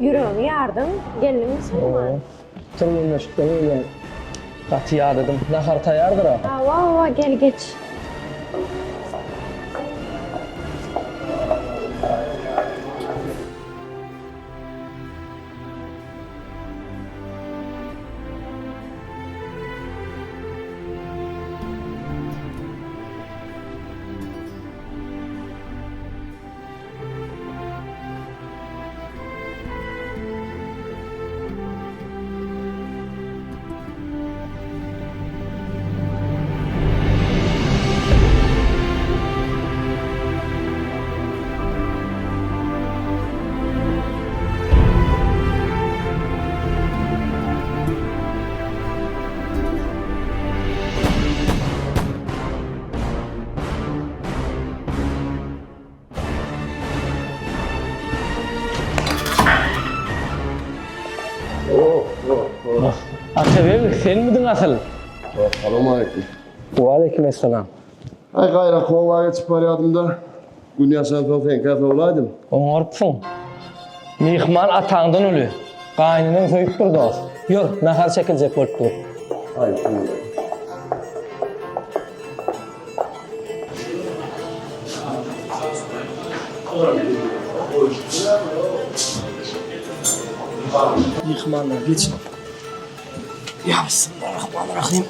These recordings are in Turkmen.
Ýüregiňi ýardyň, geldiňmi soňman? Türgenleşikden geldim. Gaty ýadadym. Nahar taýýardyr-a? Hawa, hawa, gel geç. Atabeg, senmidiň asyl? Salam aleýkum. Waleýkim essalam. Aý gaýraky oba geçip barýadym-da, gün ýaşansoň seňkä sowlaýdym. Oňarypsyň. Myhman ataňdan uly. Gaýyneneň söýüpdir dost. Ýör, nahar çekiljek bolup dur. Aý, tüweleme. Myhmanlar geçin. Ýa bismillahirrahmanirrahim.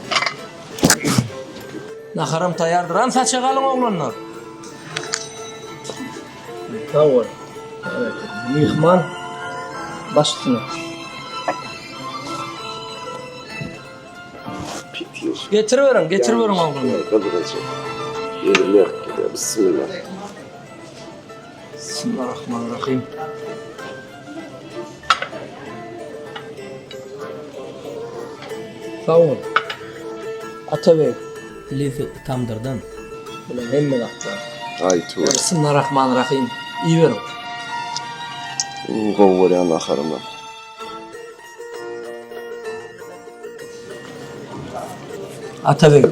Naharam taýýardyr. Hany saçak alyň oglanlar. Sag bol. Myhman baş üstüne. Getiriberiň, getiriberiň oglanlar. Bismillah. Bismillahirrahmanirrahim. Sag bol. Atabeg, lezzetli tamdyrdan. Bular hemme zatlar. Aý tüweleme. Bismillahirrahmanirrahim. Iýiberiň. Iň gowy görýän naharym. Atabeg.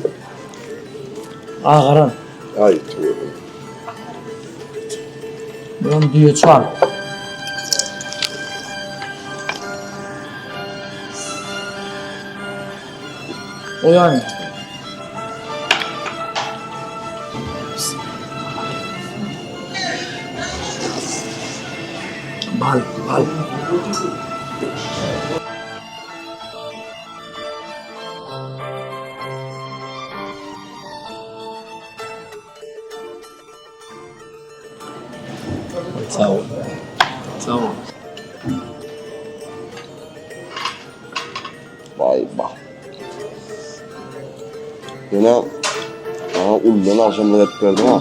Agaran. Aý tüweleme. Bulam düýe çal. Oýan. Bal, bal. Sag bol. Sag bol. Vay bah. Ýöne maňa uldan agşamlyk edip berdiň ha.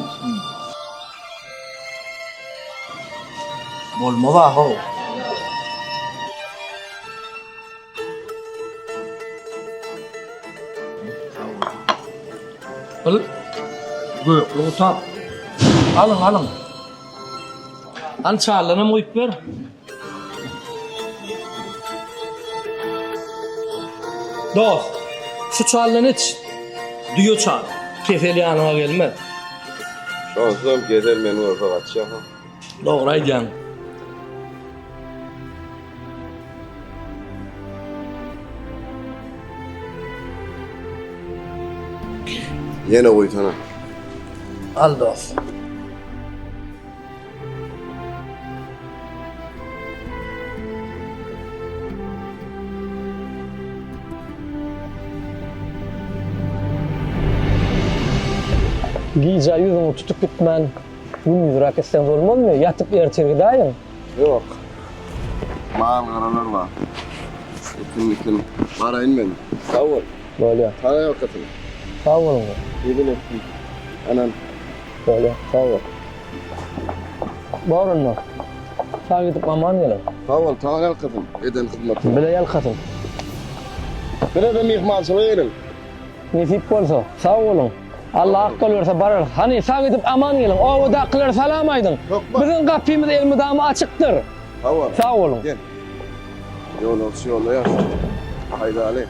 Bolmaz ahow. Ol gökli gutap. Alyň, alyň. Hany çaldanam guýup ber. Dost, şu çaldan iç. Düýe çal. Kesel ýanyňa gelmez. Şonsuzam kesel meni görse gaçýar. Dogry aýdýaň. Ýene guýsana. Al dost. Gije ýüzüňi tutup gitmän, gündizräk etseňiz bolmazmy? Ýatyp ertir gidäýiň. Ýok. Mal-garalar bar. Ekin-dikin. Baraýyn men. Sag bol. Bolýar. Saňa ýalkasyn. Sag boluň. Hezil etdim. Anan. Bolýar. Sag bol. Bor onda. Sag gidip aman geliň. Sag bol, saňa ýalkasyn eden hyzmatyň. Bile ýalkasyn. Bile-de myhmançylyga geliň. Nesip bolsa. Sag boluň. Alla ak ýol berse bararys. Hany, sag gidip aman geliň. Obadakylara salam aýdyň. Biziň gapymyz elmydama açykdyr. Sag bol. Sag boluň. Gel. Ýolagçy ýolda ýaşasyn. Haýdaly.